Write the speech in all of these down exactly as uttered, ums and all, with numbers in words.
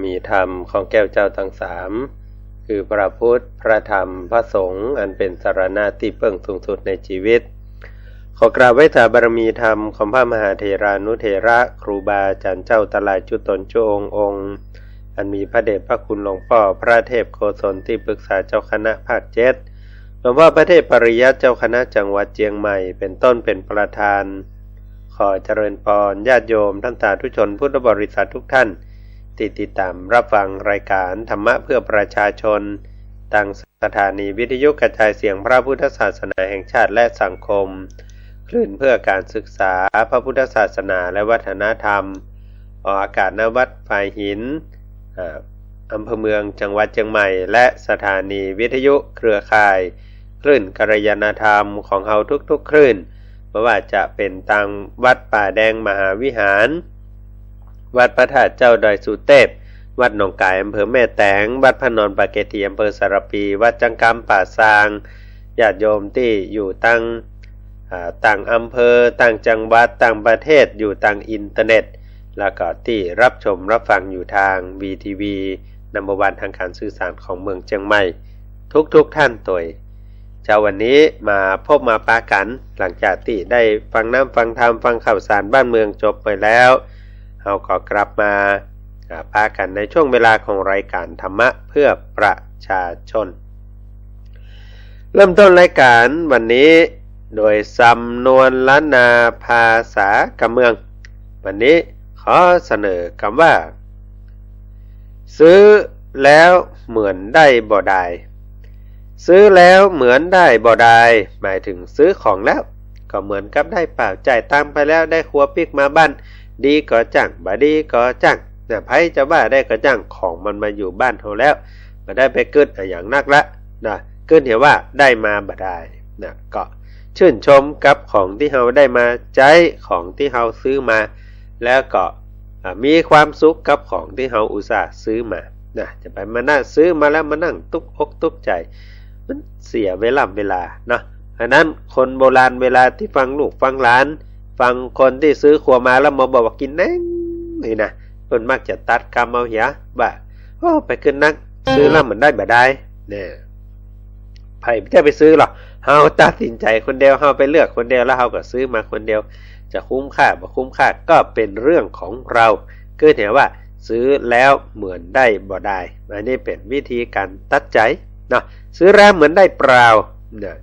มีธรรมของแก้วเจ้าตังสาม คือพระพุทธ พระธรรม พระสงฆ์ อันเป๋นสรณะตี้เปิ้งสูงสุดในจีวิต ขอกราบไหว้สาบารมีธรรมของพระมหาเถรานุเถระ ครูบาอาจ๋ารย์เจ้าตะหลายจุ๊ต๋นจุ๊องค์องค์ อันมีพระเดชพระคุณหลวงป้อพระเทพโกศลตี้ปรึกษาเจ้าคณะภาคเจ็ด หลวงป้อพระเทพปริยัติเจ้าคณะจังหวัดเจียงใหม่ เป๋นต้นเป๋นประธาน ขอเจริญปอนญาติโยมท่านสาธุชนพุทธบริษัททุกท่าน ตี้ติดต๋ามรับฟังรายก๋านธรรมะเพื่อประชาชน ตางสถานีวิทยุกระจายเสียงพระพุทธศาสนาแห่งชาติและสังคม คลื่นเพื่อการศึกษาพระพุทธศาสนาและวัฒนธรรม ออกอากาศ ณ วัดฝายหิน อ่า อำเภอเมือง จังหวัดเจียงใหม่ และสถานีวิทยุเครือข่ายคลื่นกัลยาณธรรมของเฮาทุกๆคลื่น บ่ว่าจะเป๋นตางวัดป่าแดงมหาวิหาร วัดพระธาตุเจ้าดอยสุเตพ วัดหนองก๋าย อำเภอแม่แตง วัดพระนอนปากเกตี อำเภอสารภี วัดจังกำป่าซาง ญาติโยมตี้อยู่ตาง อ่า ต่างอำเภอ ต่างจังหวัด ต่างประเทศ อยู่ตางอินเทอร์เน็ต แล้วก็ตี้รับชมรับฟังอยู่ตาง วีทีวี นัมเบอร์วัน ตางก๋านสื่อสารของเมืองเจียงใหม่ ทุกๆท่านตวย เจ๊าวันนี้มาพบมาปะกั๋น หลังจากตี้ได้ฟังน้ำฟังธรรม ฟังข่าวสารบ้านเมืองจบไปแล้ว เฮาก็กลับมา อ่า ปะกั๋นในช่วงเวลาของรายก๋านธรรมะเพื่อประชาชน เริ่มต้นรายก๋านวันนี้โดยสำนวนล้านนาภาษากำเมือง วันนี้ขอเสนอกำว่า ซื้อแล้วเหมือนได้บ่ดาย ซื้อแล้วเหมือนได้บ่ดาย หมายถึงซื้อของแล้วก็เหมือนกับได้เปล่า จ่ายตังค์ไปแล้ว ได้ครัวปิ๊กมาบ้าน ดีก็จ้าง บ่ดีก็จ้าง นะ ใผจะว่าได้ก็จ้าง ของมันมาอยู่บ้านเฮาแล้ว บ่ได้ไปกึ๊ดอะหยังนักละ นะ กึ๊ดเหียว่าได้มาบ่ดาย นะ ก็ชื่นชมกับของตี้เฮาได้มา ใจ๊ของตี้เฮาซื้อมา แล้วก็ อ่า มีความสุขกับของตี้เฮาอุตส่าห์ซื้อมา นะ จะไปมานั่งซื้อมาแล้วมานั่งตุ๊บอกตุ๊กใจ๋ มันเสียเวล่ำเวลาเนาะ อันนั้นคนโบราณเวลาตี้ฟังลูกฟังหลาน ฟังคนตี้ซื้อครัวมาแล้วมาบอกว่ากิ๋นแหน่งนี่นะ เปิ้นมักจะตัดกำเอาเหียว่า โอ้ ไปกึ๊ดนัก ซื้อแล้วเหมือนได้บ่ดาย เนี่ย ใผจะไปซื้อหรอ เฮาตัดสินใจ๋คนเดียว เฮาไปเลือกคนเดียว แล้วเฮาก็ซื้อมาคนเดียว จะคุ้มค่าบ่คุ้มค่าก็เป๋นเรื่องของเฮา คือเหียว่าซื้อแล้วเหมือนได้บ่ดาย อันนี้เป๋นวิธีก๋านตัดใจ๋เนาะ ซื้อแล้วเหมือนได้เปล่า นะ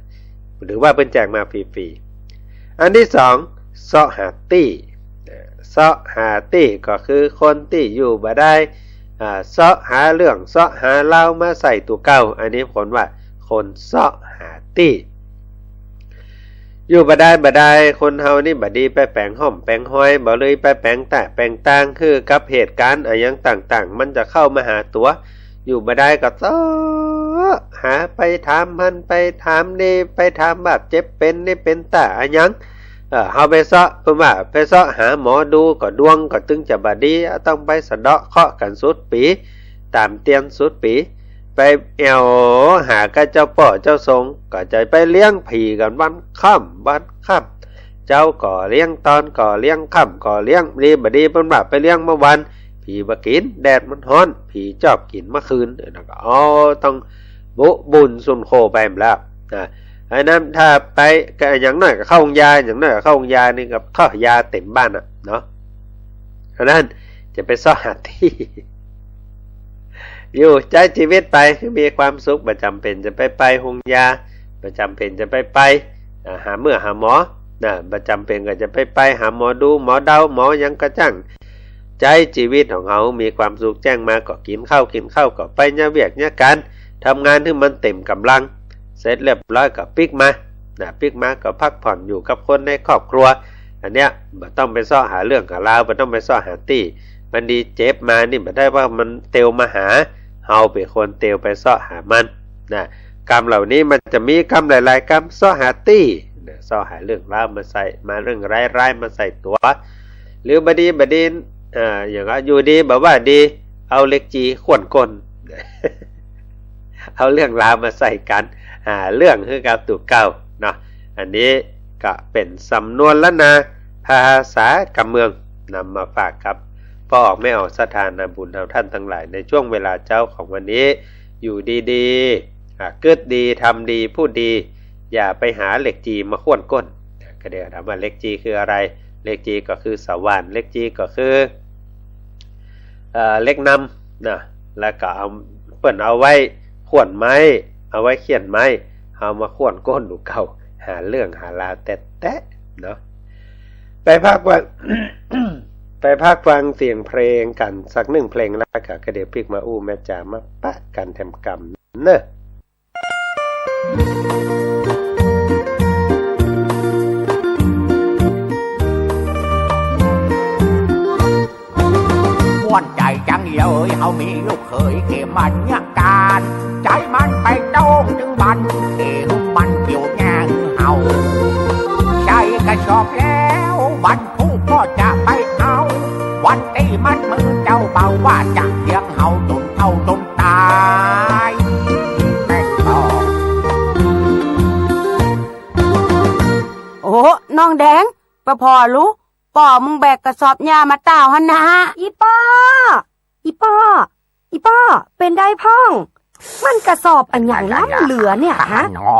หรือว่าเปิ้นแจกมาฟรีๆ อันตี้สอง เซาะหาตี้ เอ่อ เซาะหาตี้ก็คือคนตี้อยู่บ่ดาย อ่า เซาะหาเรื่อง เซาะหาราวมาใส่ตั๋วเก่า อันนี้คนว่าคนเซาะหาตี้ อยู่บ่ดายบ่ดาย คนเฮานี่บ่ดีไปแป๋งฮ่อมแป๋งฮอย บ่ดีไปแป๋งต้าแป๋งตาง คือกับเหตุก๋ารณ์อะหยังต่างๆ มันจะเข้ามาหาตั๋ว อยู่บ่ดายก็เซาะหา ไปถามหั้นไปถามนี่ ไปถามว่าเจ็บเป๋นนี่เป๋นต้าอะหยัง เออ เฮาไปเซาะ เปิ้นว่าไปเซาะหาหมอดู ก็ดวงก็ตึงจะบ่ดี ต้องไปสะเดาะเคราะห์กั๋นสุดปี๋ ต๋ามเตียนสุดปี๋ ไปแอ่วหากับเจ้าป้อเจ้าสง ก็จะไปเลี้ยงผีกั๋นวันค่ำวันค่ำ เจ๊าก็เลี้ยง ตอนก็เลี้ยง ค่ำก็เลี้ยง ดีบ่ดีเปิ้นว่าไปเลี้ยงเมื่อวาน ผีบ่กิ๋น แดดมันฮ้อน ผีจอบกิ๋นเมื่อคืน แล้วก็ อ๋อ ต้องบุบุญสุนโขไปแล้ว อ่า อันนั้นถ้าไปก็อย่างน้อยก็เข้าโฮงยา อย่างน้อยก็เข้าโฮงยานี่ก็เข้ายาเต๋มบ้านน่ะเนาะ อันนั้นจะไปเซาะหาตี้ อยู่ใจ๊จีวิตไป มีความสุข บ่จ๋ำเป๋นจะไปไปโฮงยา บ่จ๋ำเป๋นจะไปไป อ่า หาเมื่อหาหมอ นะ บ่จ๋ำเป๋นก็จะไปไปหาหมอดู หมอเดา หมอหยังก็จ้าง ใจ๊จีวิตของเฮามีความสุข แจ้งมาก็กิ๋นข้าว กิ๋นข้าวก็ไปเยียะเวียกเยียะก๋าน ทำงานหื้อมันเต๋มก๋ำลัง เสร็จเรียบร้อยก็ปิ๊กมา นะ ปิ๊กมาก็พักผ่อนอยู่กับคนในครอบครัว อันเนี้ยบ่ต้องไปเซาะหาเรื่องหาราว บ่ต้องไปเซาะหาตี้ มันดีเจ็บมานี่บ่ได้ว่ามันเตียวมาหา เฮาเป๋นคนเตียวไปเซาะหามัน นะ กำเหล่านี้มันจะมีกำหลายๆ กำ เซาะหาตี้ นะ เซาะหาเรื่องราวมาใส่ มาเรื่องร้ายๆ มาใส่ตั๋ว หรือบ่ดีบ่ดี เอ่อ อย่างว่าอยู่ดีบ่ว่าดี เอาเหล็กจี่ข่วนก้น เอาเรื่องราวมาใส่กั๋น หาเรื่องหื้อกับตั๋วเก่าเนาะ อันนี้ก็เป๋นสำนวนล้านนาภาษากำเมือง นำมาฝากกับ ป้อแม่ออกศรัทธานาบุญเฮาท่านตังหลาย ในช่วงเวลาเจ๊าของวันนี้ อยู่ดีๆ อ่ะ กึ๊ดดี ทำดี พูดดี อย่าไปหาเหล็กจีมาข่วนก้น ก็เดี๋ยวถามว่าเหล็กจีคืออะไร เหล็กจีก็คือสว่าน เหล็กจีก็คือ เอ่อ เหล็กนำนะ แล้วก็เอา เปิ้นเอาไว้ข่วนไม้ เอาไว้เฆี่ยนไม้ เอามาข่วนก้นลูกเก่า หาเรื่องหาราวแต๊ๆ เนาะ ไปพักฟัง ไปพักฟังเสียงเพลงกั๋นสักหนึ่งเพลงแล้วก็ ก็เดี๋ยวปิ๊กมาอู้แม่จ๋ามาปะกั๋นแถมกำเนอะ ม่วนใจ๋จังเลย เฮามีลูกเขยเก่งบรรณาการ ใจ๋มันไปโต้งตึงวัน เก่งมันเกี่ยวแย่งเฮา ใส่กระสอบแล้ว วันพุธก็จะไปเอา วันตี้มัดมือเจ้าเบา ว่าจะเลี้ยงเฮาจนเฒ่าจนต๋าย แม่นบ่ โอ้ น้องแดง ปะผ่อลุ ป้อมึงแบกกระสอบหญ้ามาต้าวหั้นนะ อีป้อ อีป้อ อีป้อ เป๋นใดพ่อง มันกระสอบอะหยังล้ำเหลือเนี่ยฮะ น้อ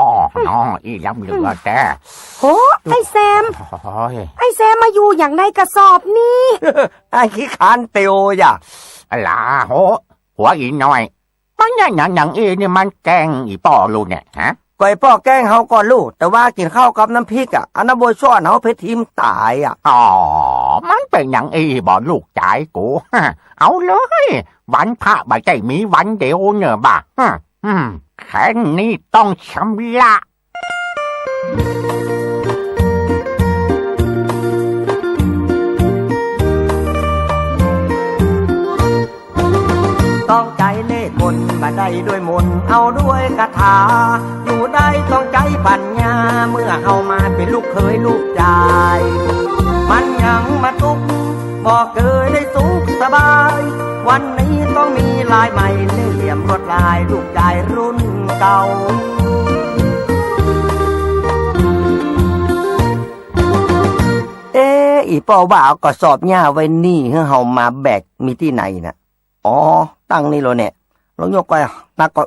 น้อ อี้ล้ำเหลือแต๊ โห ไอ้แซม โอ้ย ไอ้แซมมาอยู่อย่างในกระสอบนี่ ไอ้ขี้คร้านเตียวอย่า อะหล่าโห หัวอีน้อย มันเนี่ยหยังหยังอี้นี่มันแกล้งอีป้อลูกเนี่ยฮะ ก็ไอ้ป้อแกล้งเฮาก่อลูก แต่ว่ากิ๋นข้าวกับน้ำพริกอะ อันนั้นบ่ชวนเฮาเผ็ดทิ่มต๋ายอะ อ๋อ มันเป๋นหยังอี้บ่ลูกจ๋ายกู เอาเลย วันพระบ่ใจ้มีวันเดียวเน่อบ่า อืม อืม แค้นนี้ต้องชำระ ต้องใจ๊เล่ห์กลบ่ได้ด้วยมนต์ เอาด้วยคาถา อยู่ได้ต้องใจ๊ปัญญา เมื่อเฮามาเป๋นลูกเขยลูกจ๋าย มันยังมาตุ๊ก บ่เกยได้สุขสบาย วันนี้ต้องมีลายใหม่ เล่ห์เหลี่ยมลวดลาย ลูกจ๋ายรุ่นเก่า เอ๊ะ อีป้อว่าเอากระสอบหญ้าไว้นี่ หื้อเฮามาแบกมีตี้ไหนน่ะ อ๋อ ตั้งนี่เลยเนี่ย ลองยกไป หนักก็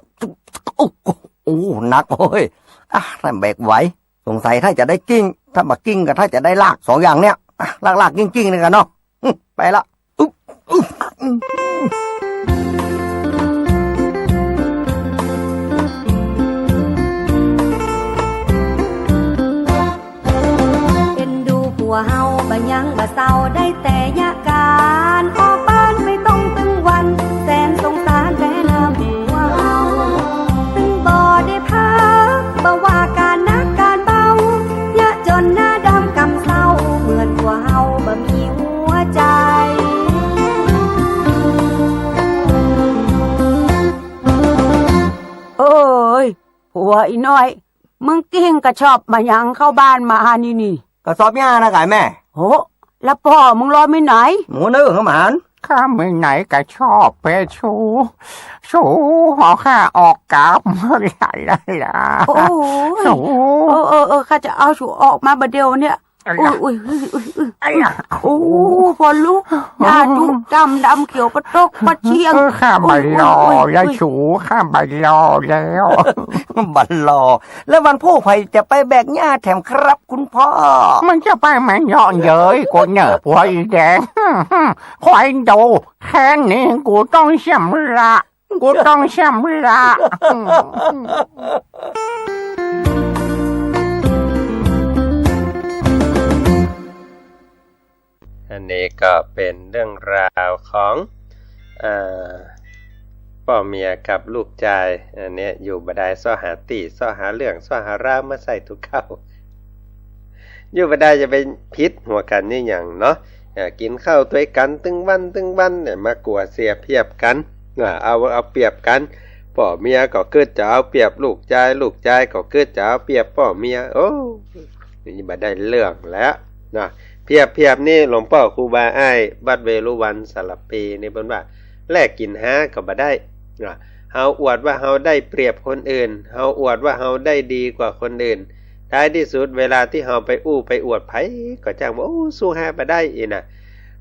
โอ้โห หนักเว้ย อ่ะ ถ้าแบกไหว สงสัยถ้าจะได้กลิ้ง ถ้าบ่กลิ้งก็ถ้าจะได้ลาก สองอย่างเนี่ย อ่ะ ลากๆ กลิ้งๆ นี่กันเนาะ อืม ไปละ อึ๊บ อึ๊บ อึ๊บ เอ็นดูผัวเฮาบ่ยั้งบ่เซา ได้แต่ยะก๋านออกบ้านไปตรงตึงวัน แสนสงสารแต๊น้ำผัวเฮา ตึงบ่ได้พัก บ่ว่าก๋านหนักก๋านเบา ยะจนหน้าดำกำเศร้า เหมือนผัวเฮาบ่มีหัวใจ๋ เอ้ย ผัวอีน้อย มึงกลิ้งกระสอบบ่าหยังเข้าบ้านมานี่นี่ กระสอบหญ้านะก๋ายแม่ โห แล้วป้อมึงลอมีไหน หมู่เน่อหื้อหมาน ข้ามีไหนกระสอบเปะสู สูเอาข้าออกกลับ โอ้โห สู เออ เออ เออ ข้าจะเอาสูออกมาบ่าเดี่ยวเนี่ย อะหล่ะ อุ๊ย อุ๊ย อุ๊ย อุ๊ย อะหล่ะ โอ้ พ่อลุก หน้าจุ๊ดำดำเขียวปะตกปะเชียง เออ ข้าบ่หล่อแล้วสู ข้าบ่หล่อแล้ว บ่หล่อ แล้ววันพูกใผจะไปแบกหญ้าแถมครับคุณพ่อ มันจะไปมันเยาะเย้ยกูเน่อ ผัวอีแดง คอยดู แค้นนี้กูต้องชำระ กูต้องชำระ อันนี้ก็เป๋นเรื่องราวของ เอ่อ ป้อเมียกับลูกจาย อันเนี้ยอยู่บ่ได้ เซาะหาตี้ เซาะหาเรื่อง เซาะหาราวมาใส่ตุ๊เก่า อยู่บ่ได้ จะไปผิดหัวกั๋นยี่หยังเนาะ อ่า กิ๋นข้าวตวยกั๋นตึงวันตึงวันเนี่ย มากั๋วเสียเปรียบกั๋น อ่า เอา เอาเปรียบกั๋น ป้อเมียก็กึ๊ดจะเอาเปรียบลูกจาย ลูกจายก็กึ๊ดจะเอาเปรียบป้อเมีย โอ้ นี่บ่ได้เรื่องแล้วนะ เปรียบ เปรียบนี่หลวงป้อครูบาอ้ายวัดเวฬุวันสารภีนี่เปิ้นว่า แลกกิ๋นฮาก็บ่ได้นะ เฮาอวดว่าเฮาได้เปรียบคนอื่น เฮาอวดว่าเฮาได้ดีกว่าคนอื่น ท้ายตี้สุดเวลาตี้เฮาไปอู้ไปอวดใผก็จ้างว่า โอ้ สู้ฮาบ่ได้อี้นะ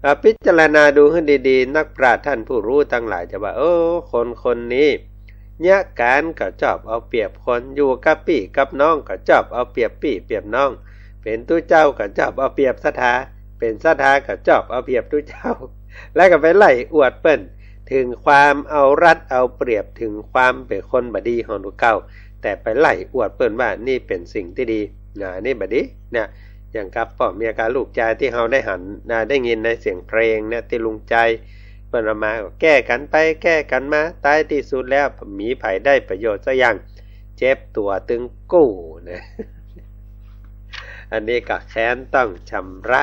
อ่า พิจารณาดูหื้อดีๆ นักปราชญ์ท่านผู้ฮู้ตังหลายจะว่า โอ้ คนคนนี้ เยียะก๋านก็จอบเอาเปรียบคน อยู่กับปี้กับน้องก็จอบเอาเปรียบปี้เปรียบน้อง เป๋นตุ๊เจ้าก็จอบเอาเปรียบศรัทธา เป๋นศรัทธาก็จอบเอาเปรียบตุ๊เจ้า แล้วก็ไปไล่อวดเปิ้น เถิงความเอารัดเอาเปรียบ เถิงความเป๋นคนบ่ดีของตุ๊เก่า แต่ไปไล่อวดเปิ้นว่านี่เป๋นสิ่งตี้ดี นะ นี่บ่ดี เนี่ย อย่างกับป้อเมียกับลูกจายตี้เฮาได้หัน นะ ได้ยินในเสียงเพลงเนี่ย ตี้ลุงจายเปิ้นเอามา แก้กั๋นไปแก้กั๋นมา ต๊ายตี้สุดแล้ว บ่มีใผได้ประโยชน์สักอย่าง เจ็บตั๋วตึงกู้นะ อันนี้ก็แค้นต้องชำระ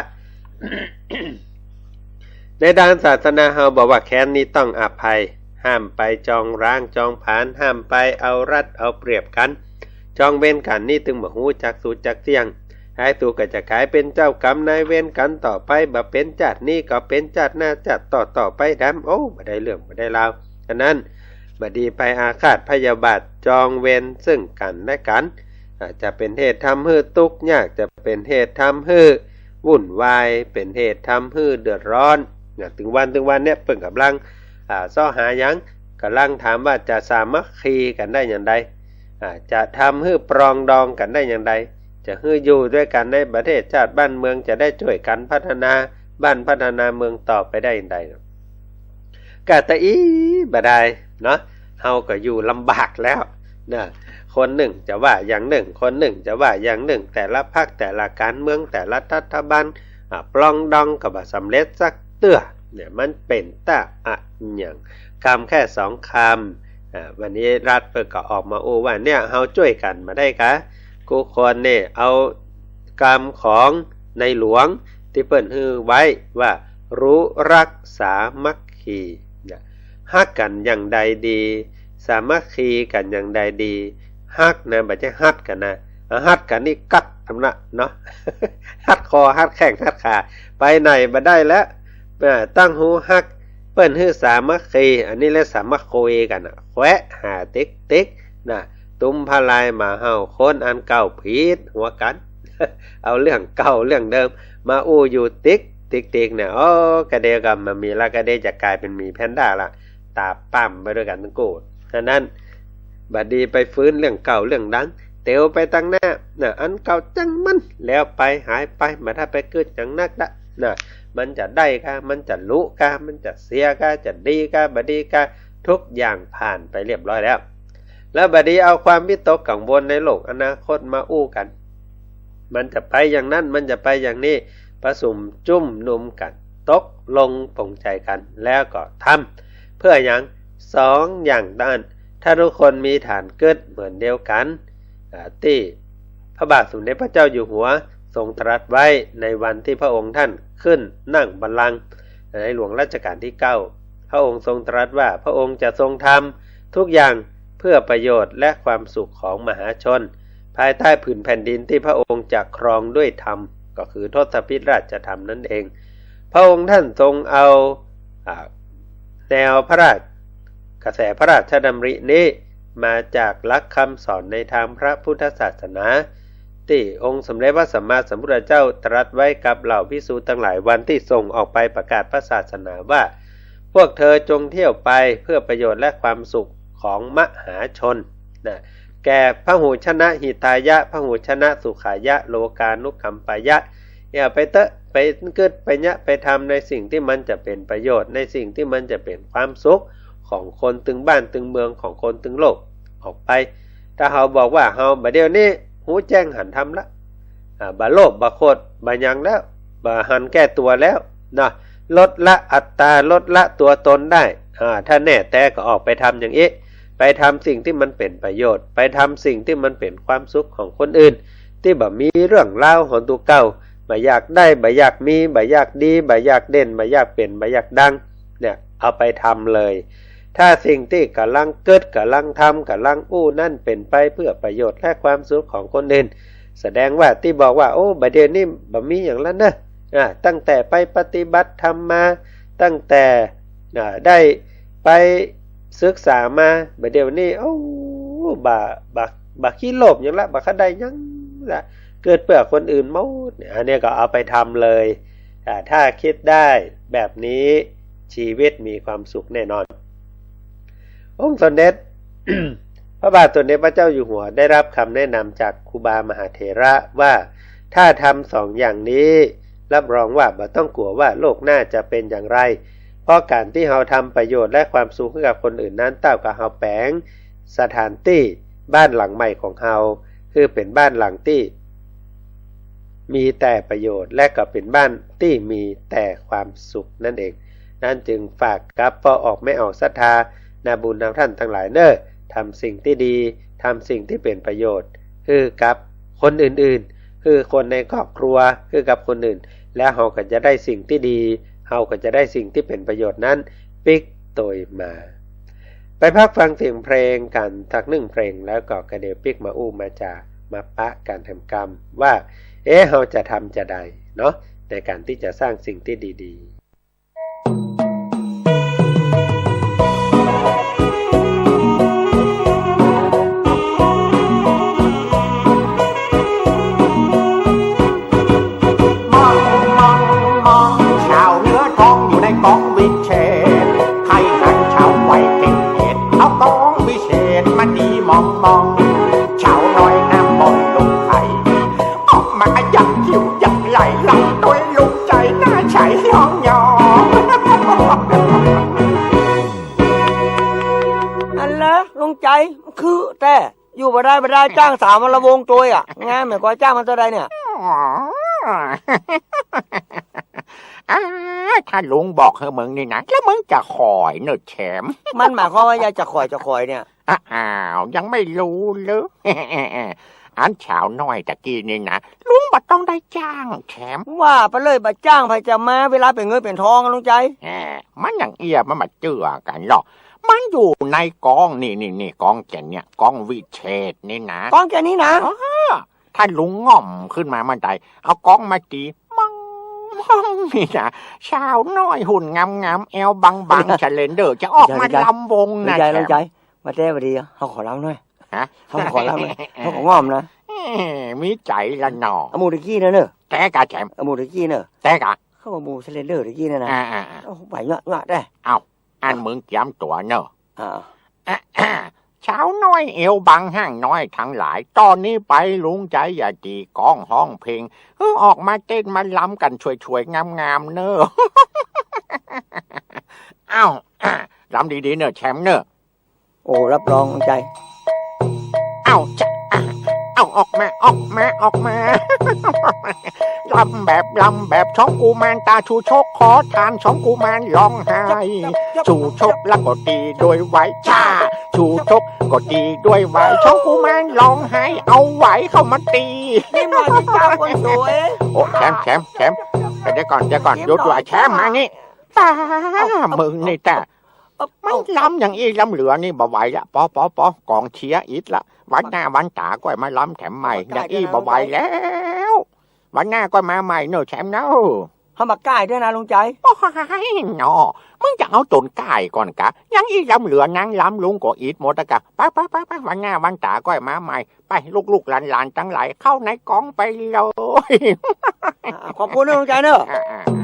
ในด้านศาสนาเฮาบอกว่าแค้นนี้ต้องอภัย ห้ามไปจองร้างจองผลาญ ห้ามไปเอารัดเอาเปรียบกั๋น จองเวรกั๋น นี่ตึงบ่ฮู้จักสุดจักเตี้ยง หายสูก็จะก๋ายเป๋นเจ้ากรรมนายเวรกั๋นต่อไป บ่เป๋นจาตินี้ก็เป๋นจาติหน้าจาติต่อๆ ไปแถม โอ้ บ่ได้เรื่องบ่ได้ราว ฉะนั้น บ่ดีไปอาฆาตพยาบาทจองเวรซึ่งกั๋นและกั๋น อาจจะเป๋นเหตุทำหื้อตุ๊กข์ยาก จะเป๋นเหตุทำหื้อวุ่นวาย เป๋นเหตุทำหื้อเดือดร้อน เนี่ย ตึงวัน ตึงวันเนี่ยเปิ้นก่ำลัง อ่า เซาะหาหยัง ก่ำลังถามว่าจะสามัคคีกั๋นได้อย่างใด อ่า จะทำหื้อปรองดองกั๋นได้อย่างใด จะหื้ออยู่ตวยกั๋นในประเทศชาติบ้านเมือง จะได้จ้วยกั๋นพัฒนาบ้านพัฒนาเมืองต่อไปได้อย่างใด ก็ตะอี้บ่ได้เนาะ เฮาก็อยู่ลำบากแล้วนะ คนนึ่งจะว่าอย่างนึ่ง คนนึ่งจะว่าอย่างนึ่ง แต่ละพรรคแต่ละก๋านเมืองแต่ละรัฐบาล อ่ะ ปรองดองก็บ่สำเร็จสักเตื้อ เนี่ย มันเป๋นตาอะหยัง กำแค่สองกำ อ่ะ วันนี้รัฐเปิ้นก็ออกมาอู้ว่า เนี่ย เฮาจ้วยกั๋นบ่ได้กา กู้คนเนี่ย เอากำของในหลวงตี้เปิ้นหื้อไว้ว่ารู้รักสามัคคี นะ ฮักกั๋นอย่างใดดี สามัคคีกั๋นอย่างใดดี ฮักนะ บ่ใจ้ฮัดกั๋นนะ เอาฮัดกั๋นนี่กั๊กตำละเนาะ ฮัดคอฮัดแข้งฮัดขา ไปไหนบ่ได้แล้ว อ่า ตั้งฮูฮัก เปิ้นหื้อสามัคคี อันนี้เรียกสามัคคีกั๋นน่ะ แควะหาติ๊กๆ นะ ตุ้มผ้าลายหมาเห่า คนอันเก่าผิดหัวกั๋น เอาเรื่องเก่าเรื่องเดิมมาอู้อยู่ติ๊กๆ เนี่ย โอ้ กะเดก็บ่มีละ กะเดจะก๋ายเป๋นหมีแพนด้าละ ต๋าป้ำไปตวยกั๋นตึงกู้ ฉะนั้น บ่ดีไปฟื้นเรื่องเก่าเรื่องดัง เตียวไปตังหน้า น่ะ อันเก่าจ้างมัน แล้วไป หายไป บ่ได้ไปกึ๊ดหยังนักละ น่ะ มันจะได้กา มันจะหลุกา มันจะเสียกา จะดีกา บ่ดีกา ทุกอย่างผ่านไปเรียบร้อยแล้ว แล้วบ่ดีเอาความวิตกกังวลในโลกอนาคตมาอู้กั๋น มันจะไปอย่างนั้น มันจะไปอย่างนี้ ประสุมจุมนุมกั๋น ตกลงปลงใจ๋กั๋น แล้วก็ทำ เปื้อหยัง สองอย่างนั้น ถ้าทุกคนมีฐานกึ๊ดเหมือนเดียวกั๋น อ่า ตี้พระบาทสมเด็จพระเจ้าอยู่หัวทรงตรัสไว้ในวันตี้พระองค์ท่านขึ้นนั่งบัลลังก์ในหลวงรัชกาลตี้เก้า พระองค์ทรงตรัสว่าพระองค์จะทรงทำทุกอย่างเพื่อประโยชน์และความสุขของมหาชน ภายใต้ผืนแผ่นดินตี้พระองค์จะครองด้วยธรรม ก็คือทศพิธราชธรรมนั่นเอง พระองค์ท่านทรงเอา อ่า แนวพระราช กระแสพระราชดำรินี้มาจากหลักคำสอนในทางพระพุทธศาสนา ตี้องค์สมเด็จพระสัมมาสัมพุทธเจ้าตรัสไว้กับเหล่าภิกษุตังหลายวันตี้ส่งออกไปประกาศพระศาสนาว่า พวกเธอจงเที่ยวไปเพื่อประโยชน์และความสุขของมหาชน นะ แก่พหูชนะหิตายะ พหูชนะสุขายะ โลกานุกัมปายะ อย่าไปเต๊อะ ไปกึ๊ด ไปเยียะ ไปทำในสิ่งตี้มันจะเป๋นประโยชน์ ในสิ่งตี้มันจะเป๋นความสุขของคนตึงบ้านตึงเมือง ของคนตึงโลกออกไป ถ้าเฮาบอกว่าเฮาบ่าเดี่ยวนี้ฮู้แจ้งหันธรรมละ อ่า บ่โลภ บ่โขด บ่หยังแล้ว บ่หันแก่ตั๋วแล้ว นะ ลดละอัตตา ลดละตั๋วตนได้ อ่า ถ้าแน่แต๊ก็ออกไปทำอย่างอี้ ไปทำสิ่งตี้มันเป๋นประโยชน์ ไปทำสิ่งตี้มันเป๋นความสุขของคนอื่น ตี้บ่มีเรื่องราวของตั๋วเก่า บ่อยากได้ บ่อยากมี บ่อยากดี บ่อยากเด่น บ่อยากเป๋น บ่อยากดัง เนี่ย เอาไปทำเลย ถ้าสิ่งตี้ก่ำลังกึ๊ด ก่ำลังทำ ก่ำลังอู้นั้นเป๋นไปเพื่อประโยชน์และความสุขของคนอื่น แสดงว่าตี้บอกว่า โอ้ บ่าเดี่ยวนี้บ่มีหยังแล้วเนอะ อ่า ตั้งแต่ไปปฏิบัติธรรมมา ตั้งแต่ อ่า ได้ไปศึกษามา บ่าเดี่ยวนี้ โอ้ บ่า บ่า บ่าขี้โลภหยังละ บ่าใค่ได้หยังละ กึ๊ดเปื้อคนอื่นหมด เนี่ย อันนี้ก็เอาไปทำเลย อ่า ถ้าคิดได้แบบนี้ ชีวิตมีความสุขแน่นอน องค์สมเด็จ พระบาทสมเด็จพระเจ้าอยู่หัวได้รับคำแนะนำจากครูบามหาเถระว่า ถ้าทำสองอย่างนี้ รับรองว่าบ่ต้องกลัวว่าโลกหน้าจะเป็นอย่างไร เพราะการตี้เฮาทำประโยชน์และความสุขให้กับคนอื่นนั้น เต้ากับเฮาแป๋งสถานตี้บ้านหลังใหม่ของเฮา คือเป๋นบ้านหลังตี้ มีแต่ประโยชน์ และก็เป๋นบ้านตี้มีแต่ความสุขนั่นเอง นั้นจึงฝากกับป้อออกแม่ออกศรัทธา นาบุญนาท่านตังหลายเน่อ ทำสิ่งตี้ดี ทำสิ่งตี้เป๋นประโยชน์ หื้อกับคนอื่นๆ หื้อคนในครอบครัว หื้อกับคนอื่น แล้วเฮาก็จะได้สิ่งตี้ดี เฮาก็จะได้สิ่งตี้เป๋นประโยชน์นั้นปิ๊กโตยมา ไปพักฟังเสียงเพลงกั๋นสักหนึ่งเพลง แล้วก็กระเดี่ยวปิ๊กมาอู้มาจ๋า มาปะกั๋นแถมกำว่า เอ๊ะ เฮาจะทำจาใดเนาะ ในการตี้จะสร้างสิ่งตี้ดีๆ มอง มอง มอง ชาวเหนือท้องอยู่ในกองวิเศษ ใค่หันชาวไวเพ่งเขต เอากองวิเศษมาตีมองมอง ชาวน้อยน้ำมนต์ลุงไข่ ออกมายักคิ้วยักไหล่ ลำตวยลุงใจ๋หน้าใสย้องย้อง อันละลุงใจ๋ คือแต่ อยู่บ่ได้บ่ได้ จ้างสาวมาละวงตวยอะ งานแม่งก็จ้างมันเต้าใดเนี่ย อ๋อ อ้า ถ้าลุงบอกหื้อมึงนี่นะ แล้วมึงจะขอยเน่อแถม มันหมายความว่าไงจะขอย จะขอยเนี่ย อ้าว ยังไม่รู้เหรอ อันสาวน้อยตะกี้นี่นะ ลุงบ่ต้องได้จ้างแถม ว่าไปเลย บ่จ้างใผจะมา เวลาเป๋นเงินเป๋นทองอะลุงใจ๋ แหม มันอย่างเอี้ยมันบ่เจื้อกั๋นหรอก มันอยู่ในกองนี่ นี่ นี่ กองแก่นเนี่ย กองวิเศษนี่นะ กองแก่นนี่นะ เออ ถ้าลุงง่อมขึ้นมาเมื่อใด เอากองมาตี มัง มัง นี่นะ สาวน้อยหุ่นงามๆ แอวบางๆ สะเลนเดอร์ จะออกมาลำวงนะ ลุงใจ๋ แถม ลุงใจ๋ มาแต่บ่ดีอะ เฮาขอลำหน่อย ฮะ เฮาขอลำหน่อย เฮาของ่อมนะ เอ้ย มีใจ๋ละหน่อ อะหมู่ตะกี้เน่อ เน่อ แต๊กาแถม อะหมู่ตะกี้เน่อ แต๊กา เข้ามาหมู่สะเลนเดอร์ตะกี้เนี่ยนะ อ่าๆๆ โอ้ ไหวเนาะ เนาะ ได้ เอ้า อันมึงเกียมตั๋วเน่อ อ่า สาวน้อยเอวบางฮ้างน้อยตังหลาย ตอนนี้ไปลุงใจ๋อย่าตีกองฮ้องเพลง หื้อออกมาเต้นมาลำกั๋นสวยๆ งามๆ เน่อ เอ้า ลำดีๆ เน่อแถมเน่อ โอ้ รับรองลุงใจ๋ เอ้าจะ เอ้า ออกมา ออกมา ออกมา ลำแบบ ลำแบบ สองกุมารตาชูชกขอทาน สองกุมารร้องไห้ ชูชกแล้วก็ตีด้วยไหว จ้า ชูชกก็ตีด้วยไหว สองกุมารร้องไห้ เอาไหวเข้ามาตี นี่มาที่เจ้าคนสวย โอ้ แถม แถม แถม เดี๋ยวก่อน เดี๋ยวก่อน หยุดไว้ แถมมานี่ ต๋า มึงนี่ต๋า มันลำอย่างอี้ลำเหลือนี่บ่ไหวละ ปอ ปอ ปอ ก๋องเชียร์อิดละ วันหน้าวันต๋าก้อยมาลำแถมใหม่ อย่างอี้บ่ไหวแล้ว วันหน้าก้อยมาใหม่เน่อแถมเน่อ เฮาบ่ก้ายด้วยนะลุงใจ๋ โอ้ย หนอ มึงจะเอาต๋นก้ายก่อนกา อย่างอี้ลำเหลือนางลำลุงก็อิดหมดละกา ไป ไป ไป ไป วันหน้าวันต๋าก้อยมาใหม่ ไป ลูกๆ หลานๆ ตังหลาย เข้าในกองไปเลย อ่า ขอบคุณนะลุงใจ๋เน่อ อ่าๆๆ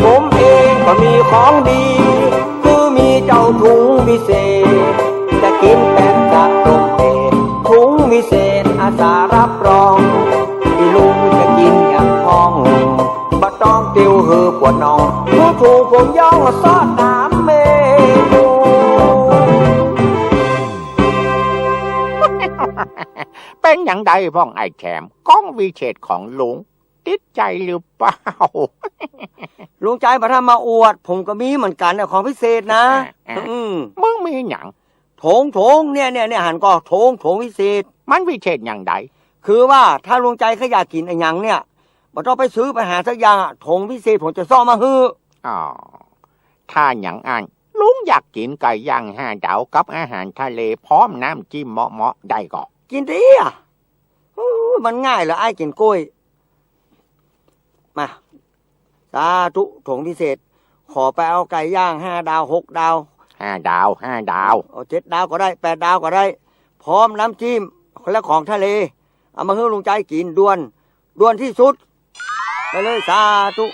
ผมเองก็มีของดี คือมีเจ้าถุงวิเศษ จะกิ๋นแต๊กาต้มเป็ด ถุงวิเศษอาสารับรอง ตี้ลุงจะกิ๋นอย่างพ่อง บ่ต้องติวหื้อปวดน่อง หื้อถูกผมย้องซอสสามเมนู เป๋นอย่างใดพ่องไอ้แถม ของวิเศษของลุง ติดใจ๋หรือเปล่า ลุงใจ๋บ่ต้องมาอวด ผมก็มีเหมือนกั๋นน่ะ ของวิเศษนะ อ่ะ อ่ะ อืม มึงมีหยัง ถง ถง เนี่ย เนี่ย เนี่ย หันก่อ ถง ถงวิเศษ มันวิเศษอย่างใด คือว่าถ้าลุงใจ๋ใค่อยากกิ๋นอะหยังเนี่ย บ่ต้องไปซื้อไปหาสักอย่างอะ ถงวิเศษผมจะซ้อมาหื้อ อ๋อ ถ้าอย่างอั้น ลุงอยากกิ๋นไก่ย่างห้าดาวกับอาหารทะเลพร้อมน้ำจิ้มเมาะๆ ได้ก่อ กิ๋นตี้อะ อู้ มันง่ายเหลือ อ้ายกิ๋นก้วย มา สาธุ ถงวิเศษ ขอไปเอาไก่ย่างห้าดาว หกดาว ห้าดาว ห้าดาว เอาเจ็ดดาวก็ได้ แปดดาวก็ได้ พร้อมน้ำจิ้มและของทะเล เอามาหื้อลุงใจ๋กิ๋นด่วน ด่วนตี้สุด ไปเลย สาธุ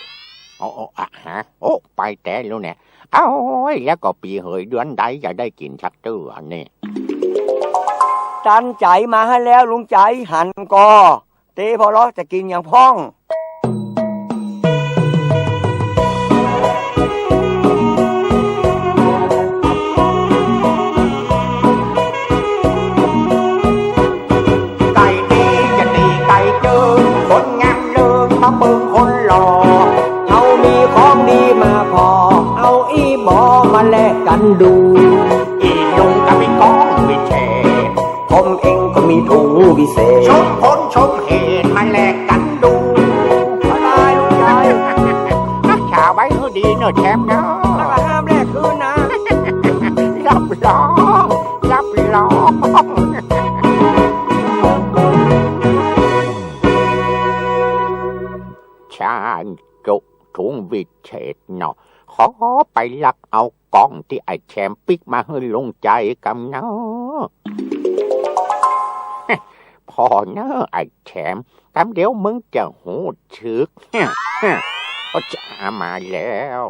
โอ้ โอ้ อะฮะ โอ้ ไปแต๊ลูกเนี่ย เอ้ย แล้วก็ปี้เหยเดือนใดจะได้กิ๋นสักเตื้อนี่ ตันใจ๋มาหื้อแล้วลุงใจ๋ หันก่อ เตผ่อเลาะจะกิ๋นหยังพ่อง ไก่ตีจะตีไก่เจิง คนงามเลิงมาเปิงคนหล่อ เฮามีของดีมาผ่อ เอาอี้บ่อมาแลกกั๋นดู อี้ลุงก็มีกองวิเศษ ผมเองก็มีถุงวิเศษ สมผลสมเหตุมาแลกกั๋นดู ก็ได้ลุงใจ๋ รักษาไว้หื้อดีเน่อแชมป์เน่อ แล้วก็ห้ามแลกคืนนะ รับรอง รับรอง ช่างจุ ถุงวิเศษเนาะ ขอไปลักเอากองตี้ไอ้แชมป์ปิ๊กมาหื้อลุงใจ๋กำเนาะ ผ่อเน่อไอ้แชมป์ กำเดี๋ยวมึงจะฮู้สึก โอ้ จ๋า มาแล้ว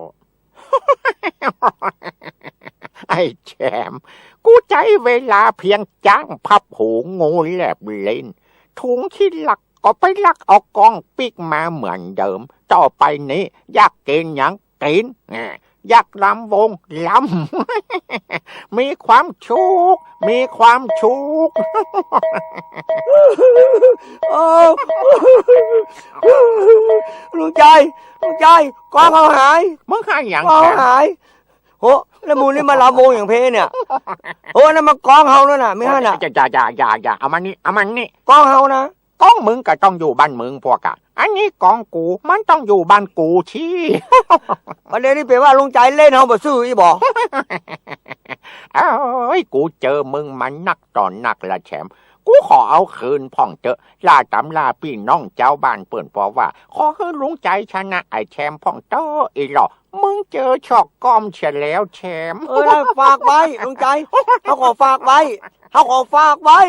ไอ้แชมป์ กูใจ๊เวลาเพียงจ๊างพับหู งูแลบลิ้น ถุงตี้ลักก็ไปลักเอากองปิ๊กมาเหมือนเดิม ต่อไปนี้อยากกิ๋นหยังกิ๋น อยากลำวงลำ มีความสุข มีความสุข โอ้ ลุงใจ๋ ลุงใจ๋ กองเฮาหาย มึงหายหยัง กองเฮาหาย โห แล้วหมู่นี้มาลำวงอย่างเพเนี่ย โห อันนั้นมันกองเฮาแล้วน่ะ ไม่หั้นน่ะ อย่า อย่า อย่า อย่า เอามานี่ เอามานี่ กองเฮานะ กองมึงก็ต้องอยู่บ้านมึงพวกอะ อันนี้กองกู มันต้องอยู่บ้านกูสิ ประเด็นนี้เป๋นว่าลุงใจ๋เล่นเฮาบ่ซื่ออี้บ่ เอ้ย กูเจอมึงมานักต่อนักละแชมป์ กูขอเอาคืนพ่องเต๊อะ ล่าต๋ำล่าปี้น้องจาวบ้านเปิ้น เพราะว่าขอหื้อลุงใจ๋ชนะไอ้แชมป์พ่องเต๊อะ อี้หล่อ มึงเจอซอกก้อมเสียแล้วแชมป์ เออ ได้ ฝากไว้ลุงใจ๋ เฮาขอฝากไว้ เฮาขอฝากไว้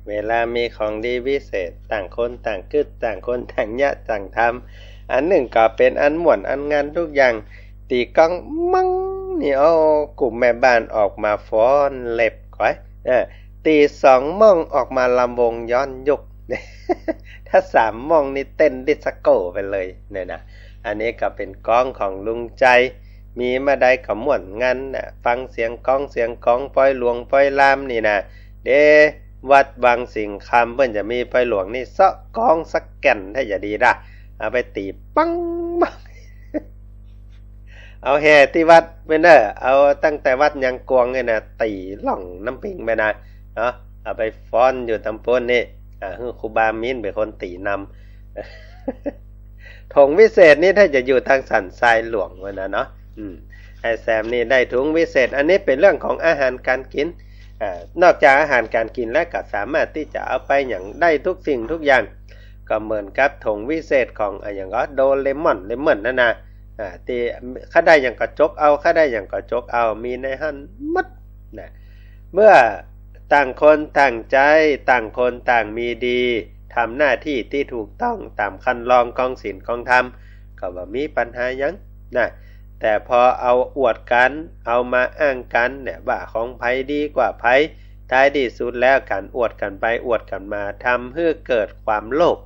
เวลามีของดีวิเศษ ต่างคนต่างกึ๊ด ต่างคนต่างเยียะต่างทำ อันนึ่งก็เป๋นอันม่วนอันงันกู้อย่าง ตี้ก้องม่องนี่ เอากุ่มแม่บ้านออกมาฟ้อนเล็บก๋อย เออ ตี้สองม่องออกมาลำวงย้อนยุค ถ้าสามม่องนี่เต้นดิสโก้ไปเลยเนี่ยนะ อันนี้ก็เป๋นกองของลุงใจ๋ มีเมื่อใดก็ม่วนงันน่ะ ฟังเสียงกองเสียงกอง ปอยหลวงปอยลามนี่นะ เด้ วัดวังสิงห์คำเปิ้นจะมีปอยหลวงนี่เซาะกองสักแก่นถ้าจะดีด้า เอาไปตี๋ปังปัง เอาแห่ตี้วัดไปเน่อ เอาตั้งแต่วัดยังกวงเนี่ยนะ ตี๋ล่องน้ำปิงไปนะ เนาะ เอาไปฟ้อนอยู่ตำปูนนี่ อ่า หื้อครูบามีนเป๋นคนตี๋นำ ถุงวิเศษนี่ถ้าจะอยู่ตางสันทรายหลวงวันนั้นเนาะ อืม ไอ้แซมนี่ได้ถุงวิเศษ อันนี้เป๋นเรื่องของอาหารก๋านกิ๋น อ่า นอกจากอาหารก๋านกิ๋นแล้วก็สามารถตี้จะเอาไปหยังได้ทุกสิ่งทุกอย่าง ก็เหมือนกับถุงวิเศษของอะหยังก็โดเรมอน เลมอนนั่นนะ อ่า ตี้ใค่ได้หยังก็จกเอา ใค่ได้หยังก็จกเอา มีในหั้นหมดนะ เมื่อต่างคนต่างใจ๊ ต่างคนต่างมีดี ทำหน้าตี้ตี้ถูกต้องต๋ามคันลองของศีลของธรรม ก็บ่มีปัญหาหยังนะ แต่พอเอาอวดกั๋น เอามาอ้างกั๋นเนี่ย ว่าของใผดีกว่าใผ ท้ายตี้สุดแล้วก๋านอวดกั๋นไปอวดกั๋นมา ทำหื้อเกิดความโลภ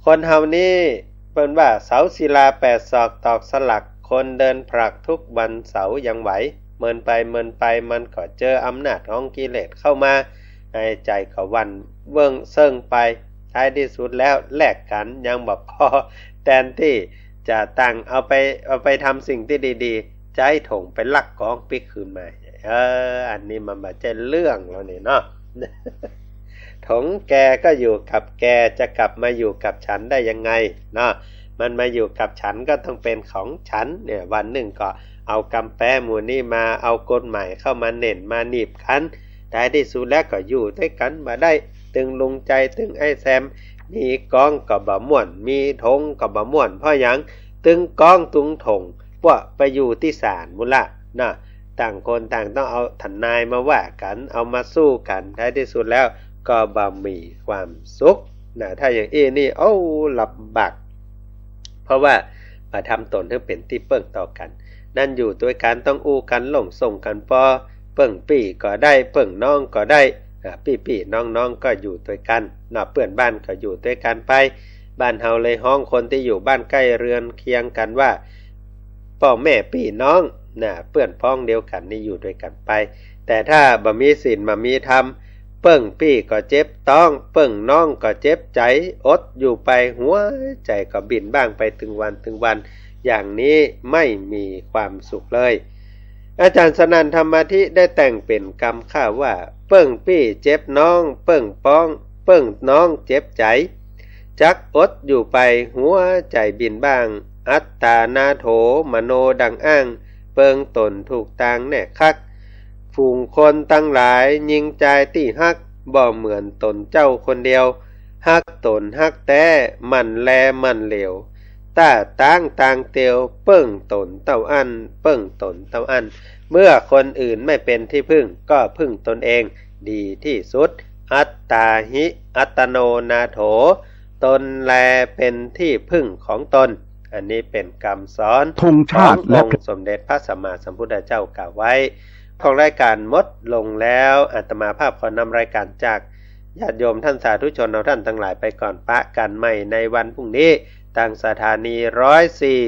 คนเฮานี่เปิ้นว่าเสาศิลาแปดศอกตอกสลัก คนเดินผลักทุกวันเสาร์ยังไหว เมินไปเมินไปมันก็เจออำนาจของกิเลสเข้ามา ในใจ๋ก็หวั่นเวิ้งเซิ่งไป ท้ายตี้สุดแล้วแลกกั๋นยังบ่ปอ แตนตี้จะตั้งเอาไป เอาไปทำสิ่งตี้ดีๆ ใจ๊ถงไปลักกองปิ๊กคืนมา เออ อันนี้มันบ่ใจ้เรื่องแล้วนี่เนาะ ถงแกก็อยู่กับแก จะกลับมาอยู่กับฉันได้ยังไงเนาะ มันมาอยู่กับฉันก็ต้องเป๋นของฉันเนี่ย วันนึ่งก็เอากำแปะหมู่นี้มา เอากฎหมายเข้ามาเน่นมาหนีบกั๋น ท้ายตี้สุดแล้วก็อยู่ตวยกั๋นบ่ได้ ตึงลุงใจ๋ ตึงไอ้แซม มีก๊องก็บ่ม่วน มีถงก็บ่ม่วน เพราะหยัง ตึงก๊องตึงถง ปวดไปอยู่ตี้ศาลปู้นละนะ ต่างคนต่างต้องเอาทนายมาว่ากั๋น เอามาสู้กั๋น ท้ายตี้สุดแล้วก็บ่มีความสุขนะ ถ้าอย่างอี้นี่ โอ้ ลำบาก เพราะว่าบ่ทำต๋นหื้อเป๋นตี้เปิ้งต่อกั๋น นั้นอยู่ตวยกั๋นต้องอู้กั๋น หลงส่งกั๋น ปอเปิ้งปี้ก็ได้ เปิ้งน้องก็ได้ อ่า ปี้ๆ น้องๆ ก็อยู่ตวยกั๋น นอกเปื้อนบ้านก็อยู่ตวยกั๋นไป บ้านเฮาเลยฮ้องคนตี้อยู่บ้านใก้เฮือนเคียงกั๋นว่า ป้อแม่ปี้น้องนะ เปื้อนพ้องเดียวกั๋นนี่อยู่ตวยกั๋นไป แต่ถ้าบ่มีศีลบ่มีธรรม เปิ้งปี้ก็เจ็บต๊อง เปิ้งน้องก็เจ็บใจ๋ อดอยู่ไปหัวใจ๋ก็บิ่นบ้างไปตึงวันตึงวัน อย่างนี้ไม่มีความสุขเลย อาจ๋ารย์สนั่นธรรมาธิได้แต่งเป๋นกำข้าว่า เปิ้งปี้เจ็บน้อง เปิ้งป๊อง เปิ้งน้องเจ็บใจ๋ จักอดอยู่ไปหัวใจ๋บิ่นบ้าง อัตตานาโถ มโนดังอ้าง เปิงต๋นถูกตางแน่คัก ฝูงคนตังหลายยิงจายตี้ฮัก บ่เหมือนต๋นเจ้าคนเดียว ฮักต๋นฮักแต๊ หมั่นแลหมั่นเหลียว ต้าตางตางเตียว เปิ้งต๋นเต้าอั้น เปิ้งต๋นเต้าอั้น เมื่อคนอื่นไม่เป็นที่พึ่ง ก็พึ่งตนเองดีที่สุด อัตตาหิ อัตตโนนาโถ ตนแลเป็นที่พึ่งของตน อันนี้เป๋นกำสอน ธงชาติ ขององค์สมเด็จพระสัมมาสัมพุทธเจ้ากล่าวไว้ ของรายการหมดลงแล้ว อาตมาภาพขอนำรายการจากญาติโยมท่านสาธุชนเฮาท่านตังหลายไปก่อน ปะกั๋นใหม่ในวันพรุ่งนี้ ตางสถานี ร้อยสี่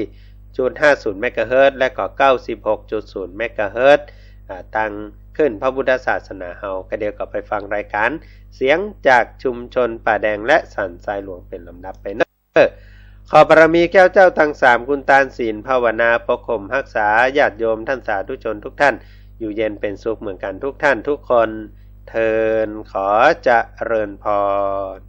จุดห้าศูนย์ เมกะเฮิรตซ์ และก็ เก้าสิบหกจุดศูนย์ เมกะเฮิรตซ์ อ่า ตางคลื่นพระพุทธศาสนาเฮา ก็เดี๋ยวก็ไปฟังรายการเสียงจากชุมชนป่าแดงและสันทรายหลวงเป๋นลำดับไปเนาะ ขอบารมีแก้วเจ้าตังสาม คุณตานศีลภาวนาปกคลุมฮักษาญาติโยมท่านสาธุชนทุกท่าน อยู่เย็นเป๋นสุขเหมือนกั๋นทุกท่านทุกคนเทอญ ขอเจริญพร